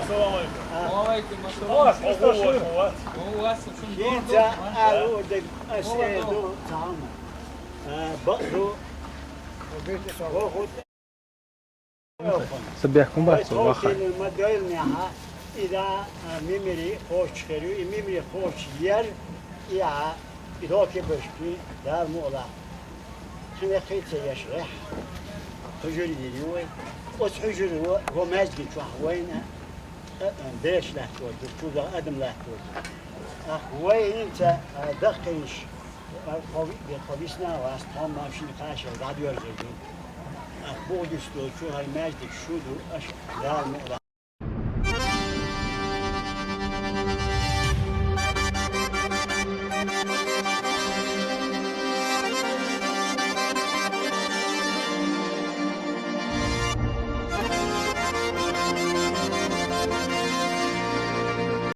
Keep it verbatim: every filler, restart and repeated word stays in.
Салам алейкум. Ва алейкум ассалам. Хинца алу де аседу цама. Баду. Са бехкун бацу ваха. Ма дойл мяха. Ида мимири хоч херу, и мимири хоч яр, и а, и доки башки, дар мула. Хине хица яшрах. Хужури дири вай. Ос хужури ва, ва мазги чух вайна. Беш лахтоду, чуда адам лахтоду. Ах, вай инца дакхиш. Хови, ховисна вас, там машин каша, радио зерги. Ах, будисту, чугар мазги шуду, аш, дар мула.